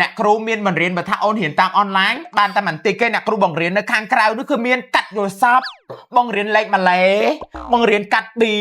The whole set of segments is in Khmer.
អ្នកគ្រូមានបង្រៀនបើថាអូនរៀនតាមអនឡាញបានតែបន្តិចទេអ្នកគ្រូបង្រៀននៅខាងក្រៅនោះគឺមានកាត់យល់សពបង្រៀនលេខម៉ាឡេបង្រៀនកាត់បៀ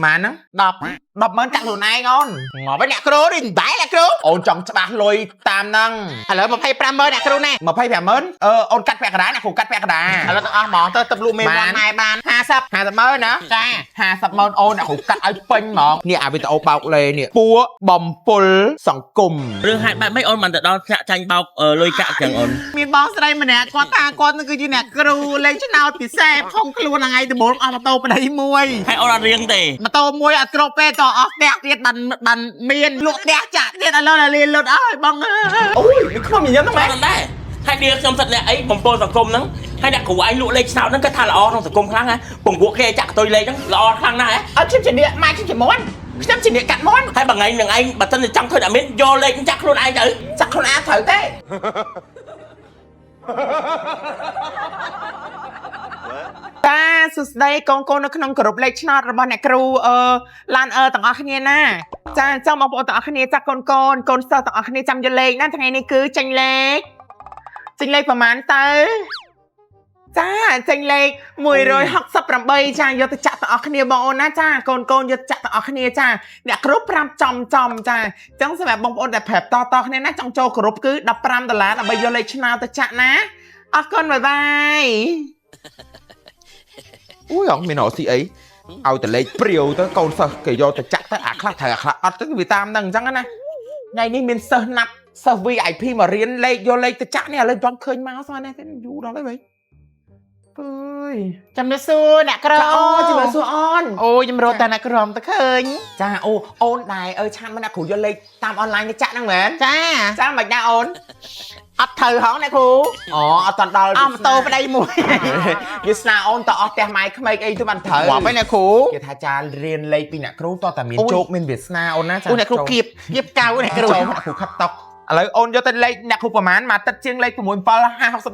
ម៉ានហ្នឹង10 10ម៉ឺនកាត់ខ្លួនឯងអូន ងាប់ហើយអ្នកគ្រូនេះដែរអ្នកគ្រូ អូនចង់ច្បាស់លុយតាមហ្នឹង ឥឡូវ25ម៉ឺនអ្នកគ្រូណែ 25ម៉ឺនអឺអូនកាត់ពាក់កណ្ដាលអ្នកគ្រូកាត់ពាក់កណ្ដាល ឥឡូវទាំងអស់ហ្មងទៅទឹកលក់មេ បាន មន់ម៉ែបាន50 50ម៉ឺនណា ចា 50ម៉ឺនអូនអ្នកគ្រូកាត់ឲ្យពេញហ្មងនេះអាវីដេអូបោកលេនេះពួកបំពុលសង្គម រឿងហេតុបែបម៉េចអូនមិនទៅដល់ថ្នាក់ចាញ់បោកលុយកាក់ចឹងអូន មានបងស្រីម្នាក់គាត់ថាគាត់នឹងគឺជាអ្នកគ្រូលេងឆ្នោតពិសេសផងខ្លួនថ្ងៃដំបូងអស់ម៉ូតូប្តីមួយ ហើយអូនអត់រៀងទេ ម៉ូតូមួយអត់គ្រប់ទេតអស់ផ្ទះទៀតបានបានមានលក់ផ្ទះចាក់ទៀតឥឡូវលាលុតអស់ហើយបងអើយ អូយមិនខ្ញុំញញឹមហ្នឹងមែន អត់ដែរហើយដៀខ្ញុំសិតអ្នកអីបំពល់សង្គមហ្នឹងហើយអ្នកគ្រូឯងលក់លេខឆ្នោតហ្នឹងគាត់ថាល្អក្នុងសង្គមខ្លាំងណាពង្វក់គេចាក់កតុយលេខហ្នឹងល្អខ្លាំងណាស់ហ៎ អត់ខ្ញុំជាអ្នកម៉ែខ្ញុំជាមន់ខ្ញុំជាអ្នកកាត់មន់ ហើយបើថ្ងៃនឹងឯងបើសិនជាចង់ធ្វើតែមានយកលេខហ្នឹងចាក់ខ្លួនឯងទៅ ចាក់ខ្លួនឯងត្រូវទេតាសួស្តីកូនកូននៅក្នុងក្រុមលេខឆ្នោតរបស់អ្នកគ្រូអឺឡានអឺទាំងអស់គ្នាណាចាចង់បងប្អូនទាំងអស់គ្នាចាកូនកូនកូនសិស្សទាំងអស់គ្នាចាំយកលេខណាថ្ងៃនេះគឺចេញលេខចេញលេខប្រហែលទៅចាចេញលេខ168ចាយកទៅចាក់ទាំងអស់គ្នាបងអូនណាចាកូនកូនយកទៅចាក់ទាំងអស់គ្នាចាអ្នកគ្រូប្រាប់ចំចំចាអញ្ចឹងសម្រាប់បងប្អូនដែលប្រាប់តតគ្នាណាចង់ចូលក្រុមគឺ15ដុល្លារដើម្បីយកលេខឆ្នោតទៅចាក់ណាអរគុណបាយបាយ អូយអងមានរកស៊ីអីឲ្យតែលេខព្រាវទៅកូនសិស្សគេយកទៅចាក់ទៅអាខ្លះត្រូវអាខ្លះអត់ទៅវាតាមហ្នឹងអញ្ចឹងណាថ្ងៃនេះមានសិស្សណាប់សិស្ស VIP មករៀនលេខយកលេខទៅចាក់នេះឥឡូវមិនទាន់ឃើញមកស្មាននេះយូរដល់ហើយបីអើយ ជំរាបសួរអ្នកគ្រូ ចាអូជំរាបសួរអូន អូយខ្ញុំរត់តែអ្នកគ្រូទៅឃើញ ចាអូអូនដែរអើឆានមកអ្នកគ្រូយកលេខតាមអនឡាញទៅចាក់ហ្នឹងមែន ចា ចាមិនដែរអូន អត់ត្រូវហងអ្នកគ្រូ អូអត់ទាន់ដល់ អស់ម៉ូតូប្តីមួយ វាស្នាអូនតអស់ផ្ទះម៉ែក្មេកអីទៅបានត្រូវ ងាប់ហើយអ្នកគ្រូ គេថាចារៀនលេខពីអ្នកគ្រូតតែមាន អូយ ជោគមានវាសនាអូនណាចា អូអ្នកគ្រូគៀបគៀបកៅអ្នកគ្រូ ចូលអ្នកគ្រូខាត់តុកឥឡូវអូនយកទៅលេខអ្នកគ្រូប្រហែលមួយទឹកជាងលេខ6 7 50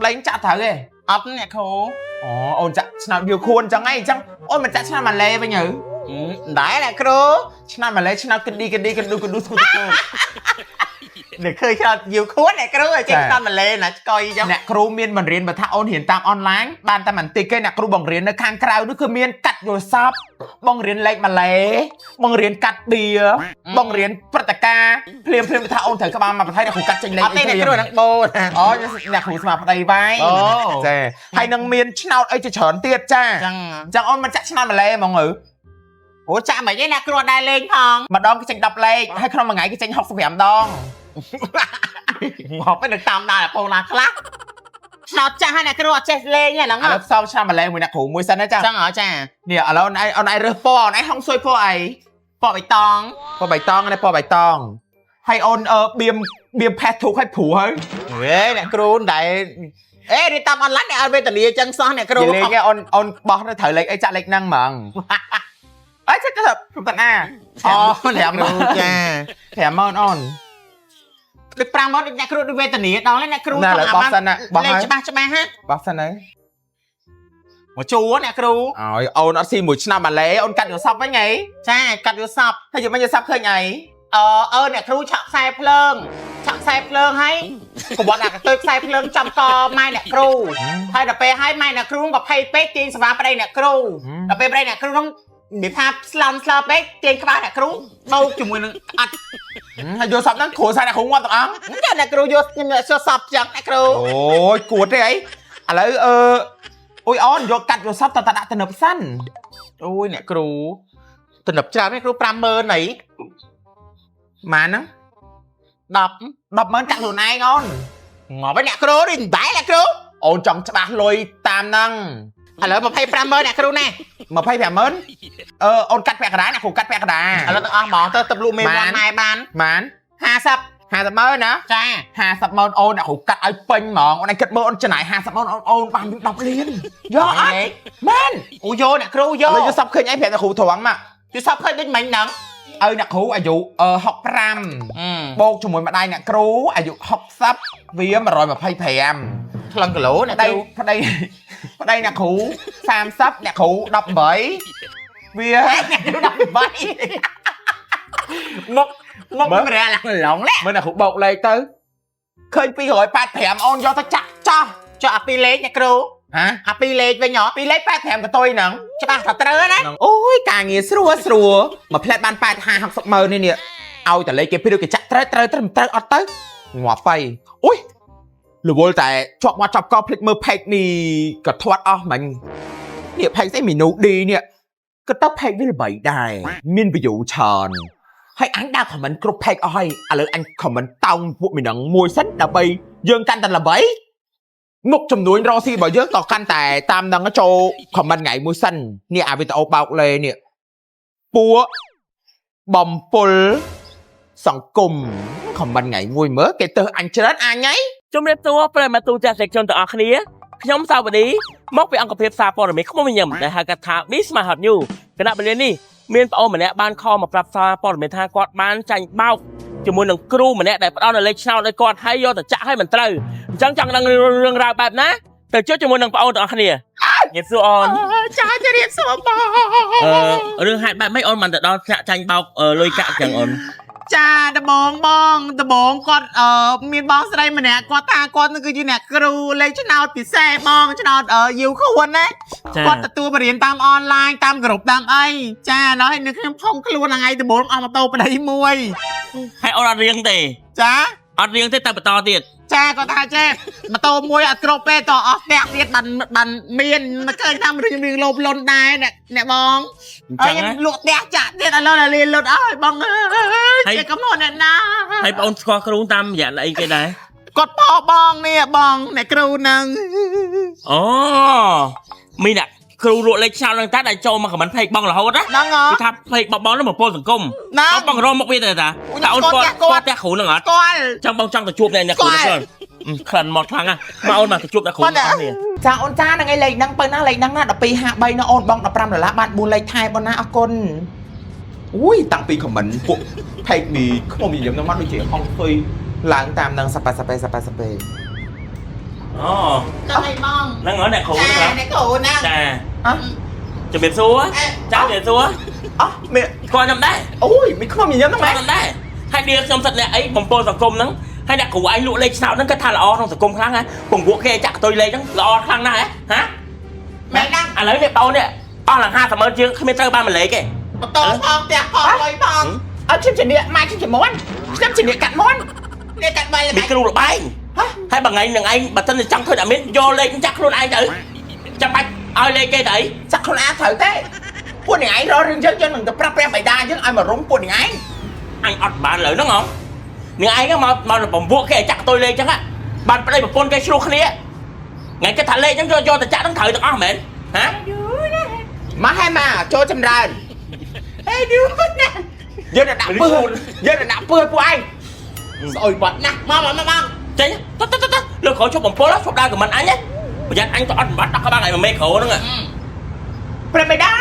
60លេខចាក់ត្រូវទេ អត់អ្នកគ្រូ អូអូនចាក់ឆ្នោតយូខួនអញ្ចឹងហីអញ្ចឹងអូនមិនចាក់ឆ្នោតម៉ាឡេវិញហ៎ ដែរអ្នកគ្រូ ឆ្នោតម៉ាឡេឆ្នោតកឌីកឌីកឌូកឌូស្គូតកូ អ្នកឃើញឆ្នោតយូខួនអ្នកគ្រូឲ្យចេញឆ្នោតម៉ាឡេណាឆ្កុយអញ្ចឹង អ្នកគ្រូមានបង្រៀនបើថាអូនរៀនតាមអនឡាញបានតែបន្តិចទេអ្នកគ្រូបង្រៀននៅខាងក្រៅនោះគឺមានកាត់យល់សពបង្រៀនលេខម៉ាឡេបង្រៀនកាត់បៀបង្រៀនព្រឹត្តិការណ៍ភ្លាមភ្លាមថាអូនត្រូវក្បាលមកប្រថៃអ្នកគ្រូកាត់ចេញលេខ អត់ទេអ្នកគ្រូហ្នឹងបូណា អូអ្នកគ្រូស្មាប្តីវាយ អូ ចាហើយនឹងមានឆ្នោតអីជាច្រើនទៀតចា អញ្ចឹង អញ្ចឹងអូនមិនចាក់ឆ្នោតម៉ាឡេហ្មងហឺ អូចាក់មិនទេអ្នកគ្រូអត់ដែរលេងផង ម្ដងគេចេញ10លេខហើយក្នុងមួយថ្ងៃគេចេញ65ដង ងាប់ហើយនឹងតាមដានអាពងណាខ្លះឆ្នោតចាស់ហើយអ្នកគ្រូអត់ចេះលេងទេហ្នឹង ឥឡូវផ្សំឆ្នោតម៉ាឡេមួយអ្នកគ្រូមួយសិនណាចា អញ្ចឹងហ៎ចា នេះឥឡូវអូនឯងអូនឯងរើសពណ៌អូនឯងហុងស៊ុយពណ៌អី ពណ៌បៃតង ពណ៌បៃតងនេះពណ៌បៃតងហើយអូនអឺបៀមបៀមផេះធូកឲ្យព្រួហើយ ហេអ្នកគ្រូដែរអេរៀនតាមអនឡាញអ្នកអត់វេទនាអញ្ចឹងសោះអ្នកគ្រូ និយាយលេងឯងអូនអូនបោះទៅត្រូវលេខអីចាក់លេខហ្នឹងហ្មងអីចិត្តទៅខ្ញុំតាណា អូអ្នកគ្រូចា 50000អូន ដូច5ម៉ោងដូចអ្នកគ្រូដូចវេទនាដល់ហើយអ្នកគ្រូ ណាឥឡូវបោះសិនណាបោះ លេង ហើយ ច្បាស់ច្បាស់ហ៎ បោះសិនហើយ មកជួអ្នកគ្រូ អើយអូនអត់ស៊ីមួយឆ្នាំម៉ាឡេអូនកាត់យល់សពវិញហី ចាកាត់យល់សព ហើយយកមកយល់សពឃើញអី អឺអឺអ្នកគ្រូឆក់ខ្សែភ្លើងឆក់ខ្សែភ្លើងហើយកបត់អាកន្ទុយខ្សែភ្លើងចំកម៉ែអ្នកគ្រូហើយដល់ពេលហើយម៉ែអ្នកគ្រូក៏ភ័យពេកទាញស្វាប្តីអ្នកគ្រូដល់ពេលប្តីអ្នកគ្រូនោះនិយាយថាស្លំស្លោពេកទាញក្បាលអ្នកគ្រូបោកជាមួយនឹងអត់ ហើយយល់សពហ្នឹងគ្រូសាអ្នកគ្រូងាប់ទាំងអង្គ ចាអ្នកគ្រូយកខ្ញុំយកសពចឹងអ្នកគ្រូ អូយគួតទេអីឥឡូវអឺអូយអូនយកកាត់យល់សពតតដាក់ទៅនឹបសិន អូយអ្នកគ្រូទំនប់ច្រើនអ្នកគ្រូ50000អី ម៉ានហ្នឹង 10 100000កាត់ខ្លួនឯងអូន ងាប់ហើយអ្នកគ្រូនេះដែរអ្នកគ្រូ អូនចង់ច្បាស់លុយតាមហ្នឹង ឥឡូវ25ម៉ឺនអ្នកគ្រូណែ 25ម៉ឺនអឺអូនកាត់ពាក់កណ្ដាលអ្នកគ្រូកាត់ពាក់កណ្ដាល ឥឡូវទាំងអស់ហ្មងទៅទឹកលក់មេមន់ម៉ែបាន ម៉ាន 50 50ម៉ឺនណា ចា 50ម៉ឺនអូនអ្នកគ្រូកាត់ឲ្យពេញហ្មងអូនឯងគិតមើលអូនចំណាយ50ម៉ឺនអូនអូនបាន10លានយកអត់មែន អូយកអ្នកគ្រូយក ឥឡូវយកសពឃើញអីប្រាប់អ្នកគ្រូត្រង់មក យល់សពឃើញដូចមិញហ្នឹង ឲ្យអ្នកគ្រូអាយុអឺ65បូកជាមួយម្ដាយអ្នកគ្រូអាយុ60វា125 ថ្លឹងគីឡូអ្នក ប្តី គ្រូ ប្តីប្តីអ្នកគ្រូ30អ្នកគ្រូ18វា អ្នកគ្រូ18មកមកម្រះឡើងឡងលែ មើលអ្នកគ្រូបោកលេខទៅ ឃើញ285អូនយកទៅចាក់ចោះ ចុះអាពីរលេខអ្នកគ្រូ ហ៎ អាពីរលេខវិញហ៎ ពីរលេខ85កតុយហ្នឹង ច្បាស់ថាត្រូវណា អូយការងារស្រួលស្រួលមួយផ្លែតបាន8 50 60ម៉ឺននេះនេះឲ្យតែលេខគេពីរគេចាក់ត្រូវត្រូវត្រូវមិនត្រូវអត់ទៅងាប់ហើយអូយរវល់តែជាប់មាត់ជាប់កភ្លេចមើលផេកនេះក៏ធាត់អស់មិញនេះផេកស្អីមីនូឌីនេះក៏ទៅផេកវាល្បីដែរមាន view ច្រើនហើយអញដើរ comment គ្រប់ផេកអស់ហើយឥឡូវអញ comment តោងពួកមីនឹងមួយសិនដើម្បីយើងកាន់តែល្បីមុខចំនួនរកស៊ីរបស់យើងក៏កាន់តែតាមនឹងចូល comment ថ្ងៃមួយសិននេះអាវីដេអូបោកលេនេះពួកបំពុលសង្គម comment ថ្ងៃមួយមើលគេទៅអញច្រើនអញហី ជំរាបសួរប្រិយមិត្តទូទាំងសេចជនទាំងអស់គ្នាខ្ញុំសាវឌីមកពីអង្គភាពសារព័ត៌មានខ្មុំញញឹមដែលហៅកាត់ថា Be Smart Hot News គណៈបរិញ្ញានេះមានប្អូនម្នាក់បានខលមកប្រាប់សារព័ត៌មានថាគាត់បានចាញ់បោកជាមួយនឹងគ្រូម្នាក់ដែលផ្ដល់នូវលេខឆ្នោតឲ្យគាត់ហើយយកទៅចាក់ឲ្យមិនត្រូវអញ្ចឹងចង់ដឹងរឿងរ៉ាវបែបណាទៅជួបជាមួយនឹងប្អូនទាំងអស់គ្នាជំរាបសួរអូន ចាជម្រាបសួរបង អឺរឿងហេតុបែបម៉េចអូនបានទៅដល់ថ្នាក់ចាញ់បោកលុយកាក់ចឹងអូន ចាដបងបងដបងគាត់អឺមានបងស្រីម្នាក់គាត់ថាគាត់នឹងគឺជាអ្នកគ្រូលេខឆ្នោតពិសេសបងឆ្នោតអឺយូខួនណា ចា គាត់ទទួលបរិញ្ញាតាមអនឡាញតាមក្រុមតាមអីចាដល់ហើយនៅខ្ញុំផុងខ្លួនថ្ងៃដំបូងអស់ម៉ូតូប្តីមួយ ហើយអូនអត់រៀងទេ ចា អត់រៀងទេតែបន្តទៀត ចាគាត់ថាចេះម៉ូតូមួយអត់គ្រប់ទេតអស់ផ្ទះទៀតបានបានមានមកឃើញថារឿងរឿងលោភលន់ដែរអ្នកអ្នកបង អញ្ចឹងណា លក់ផ្ទះចាក់ទៀតឥឡូវលាលុតអើយបងអើយជាកំហុសអ្នកណា ហើយបងអូនស្គាល់គ្រូតាមរយៈអីគេដែរ គាត់ផបងនេះបងអ្នកគ្រូនឹង អូមានអ្នកគ្រូលក់លេខឆ្នោតហ្នឹងតាដែលចូលមកខមមិនផេកបងរហូតណា ហ្នឹងហ៎ គឺថាផេកបងបងហ្នឹងបំពល់សង្គម ហ្នឹង បងបងរកមកវាទៅតាតាអូន ស្គាល់ ស្គាល់ផ្ទះគ្រូហ្នឹងអត់ ស្គាល់ ចង់បងចង់ទៅជួបអ្នកអ្នកគ្រូហ្នឹងក្លិនមកខ្លាំងណាស់មកអូនមកទៅជួបអ្នកគ្រូទាំងអស់គ្នា ចាអូនចាហ្នឹងឯងលេខហ្នឹងបើណាលេខហ្នឹងណា1253ណាអូនបង15ដុល្លារបាន4លេខថែមអូនណាអរគុណអូយតាំងពី comment ពួក page នេះខ្មុំញញឹមហ្នឹងមកដូចជាហងស៊ុយឡើងតាមនឹងសប៉ាសប៉េសប៉ាសប៉េ អូ ហ្នឹងហើយបង ហ្នឹងហ៎អ្នកគ្រូហ្នឹងហ៎ ចាអ្នកគ្រូហ្នឹង ចា អ่ะ ជំរាបសួរចាជំរាបសួរ អោះមាន ស្គាល់ខ្ញុំដែរ អូយមានខ្មុំញញឹមហ្នឹងមែន ស្គាល់ខ្ញុំដែរហើយដៀខ្ញុំសិតអ្នកអីបំពល់សង្គមហ្នឹងហើយអ្នកគ្រូឯងលក់លេខឆ្នោតហ្នឹងគាត់ថាល្អក្នុងសង្គមខ្លាំងណាពង្វក់គេចាក់កតុយលេខហ្នឹងល្អខ្លាំងណាស់ហ៎ហ៎ មែនហ្នឹង ឥឡូវនេះបងនេះអស់ឡើង50ម៉ឺនជាងគ្មានត្រូវបានមួយលេខទេ ម៉ូតូផងផ្ទះផងលុយផង អត់ខ្ញុំជាអ្នកម៉ែខ្ញុំជាមន់ខ្ញុំជាអ្នកកាត់មន់ នេះកាត់បាយល្ មានគ្រូលបែង ហ៎ ហើយបើថ្ងៃនឹងឯងបើសិនជាចង់ធ្វើតែមានយកលេខចាក់ខ្លួនឯងទៅចាំបាច់ឲ្យលេខគេទៅអី ចាក់ខ្លួនឯងត្រូវទេពួកអ្នកឯងរករឿងយើងយើងនឹងទៅប្រាប់ព្រះបិតាយើងឲ្យមករំពួកអ្នកឯង អញអត់បានលើហ្នឹងហ៎នឹងឯងមកមកបំវក់គេឲ្យចាក់តុយលេខចឹងបានប្តីប្រពន្ធគេឆ្លោះគ្នាថ្ងៃគេថាលេខហ្នឹងយកយកទៅចាក់ហ្នឹងត្រូវទាំងអស់មែនហ៎ មកហើយមកចូលចម្រើន ហេឌូណា យើងនឹងដាក់ពើយើងនឹងដាក់ពើឲ្យពួកឯង ស្អុយបាត់ណាស់មកមកមក ចេញទៅទៅទៅលើក្រោយឈប់បំពល់ឈប់ដើរខមមិនអញប្រយ័ត្នអញក៏អត់បាត់ដាក់ក្បាលឲ្យមេក្រូហ្នឹង ព្រះបិតា